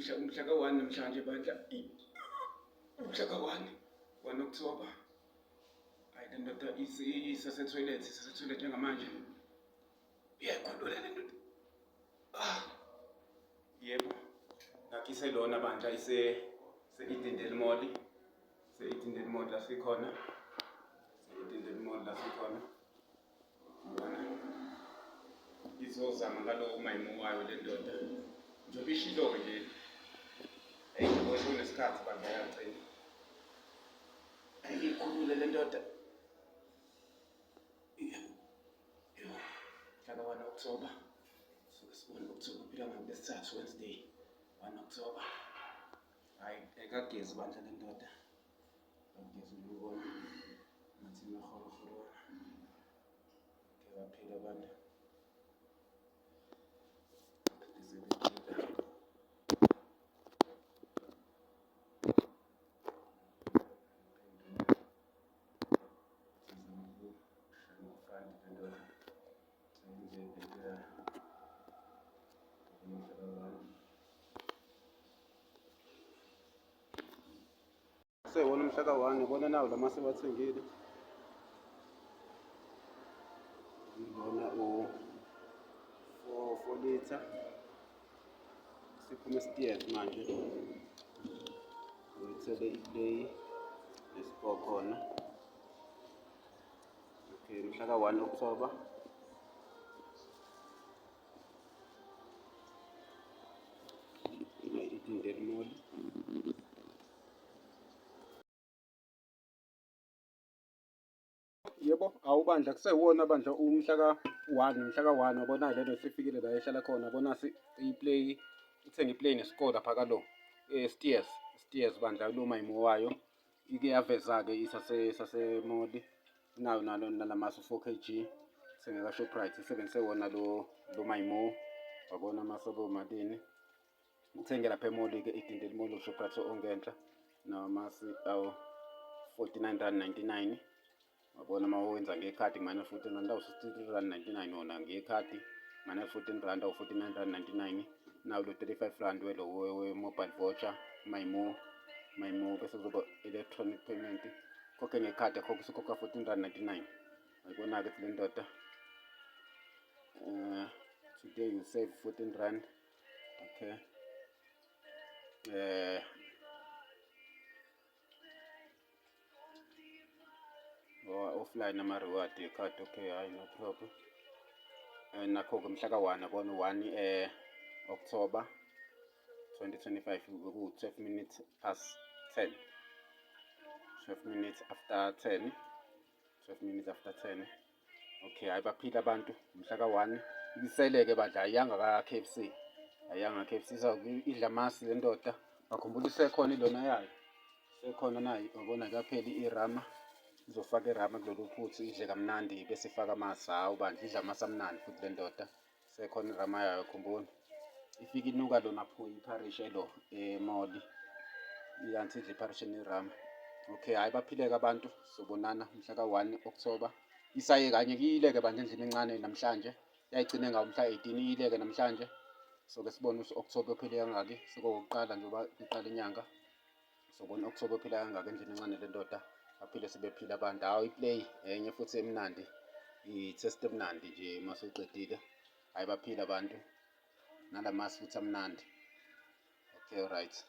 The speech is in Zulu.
Umhla ka-1 namhlanje bandla. Umhla ka-1, 1 October. Hayi, le ndoda isase-toilet, isase-toilet njengamanje. Iyayikhulula le ndoda. Ah. Yebo. Nakho iselona bandla ise se-Edendale Mall. Se-Edendale Mall la sikhona. Se-Edendale Mall la sikhona. Izozama ngalowo mayimo wayo le ndoda. Njengoba ishilo-ke nje. Eyi, yabo sekunesikhathi bandla yagcina. Ayikhulule le ndoda. Mhla ka-1 October. Suke sibone October phela ngolwesithathu, Wednesday, 1 October. Hhayi, ayikagezi bandla le ndoda. Akagezi ngiyibona. Ngathi imahorihori wona. Ke baphila abantu. Baphilise bephila. Sewona umhla ka-1, yabona nawo la mase bathengile. Ngibona u-4 litre. Siphume steers manje. Ngithele iplay nescore khona. Okay, mhla ka-1 October. Edendale Mall. Yebo, awubandla kusewona bandla umhla ka-1, umhla ka-1 wabona lento isifikile la ehlala khona, yabona iplay, ithenge iplay nesikole lapha kalo Steers, Steers bandla lo mayimo wayo ike yaveza-ke isasemoli nayo nalo nalamasu 4 kg sengeka Shoprite isebenzise wona lo lo mayimo wabona amasobo malini. Uthenge lapha emoli-ke idindeli mall uShoprite ongenhla namasi awu 49 rand 99. Wabona uma wenza ngekhadi minus 14 rand awu 63 rand 99 wona ngekhadi minus 14 rand awu 49 rand 99. Nawu lo 35 rand welo we-mobile voucher my more my more bese kuzoba electronic payment khokhe ngekhadi akhokhe usukhokha 14 rand 99. Ayibona-ke le ndoda, today you save 14 rand. Okay. Oh, offline ama reward card. Okay, hayi, no problem. Nakho ke mhla ka 1, yabona 1 October 2025 beku 12 minutes past 10. 12 minutes after 10. 12 minutes after 10. Okay, hayi, baphila abantu mhla ka-1. Ibiseleke bandla, ayiyanga ka-KFC, ayiyanga ka-KFC, idla amasi le ndoda. Bakhumbula isekhona ilona yayo, sekhona nayo, yabona kuyaphela irama, izofaka irama kulolu phuthu idle kamnandi bese ifaka amasi. Hawu bandla, idla amasi amnandi futhi le ndoda. Sekhona irama yayo, khumbula ifike inuka lona phu ipharishi elo emoli, ikanti idla ipharishi nerama. Okay, hhayi, baphileke abantu, sobonana mhla ka-1 October. Isaye kanye kuyileke bandla endlini encane namhlanje, yayigcine ngawo mhla 18, iyileke namhlanje. So ke sibone ukuthi October uphele kangaki, sekuwokuqala njengoba iqala inyanga. Sobona October uphila kangaki endlini encane le ndoda. Baphile sebephila abantu. Hawu, iplay enye futhi emnandi, i-test emnandi nje uma sewuqedile. Hhayi, baphila abantu, nalamasi futhi amnandi. Okay, right.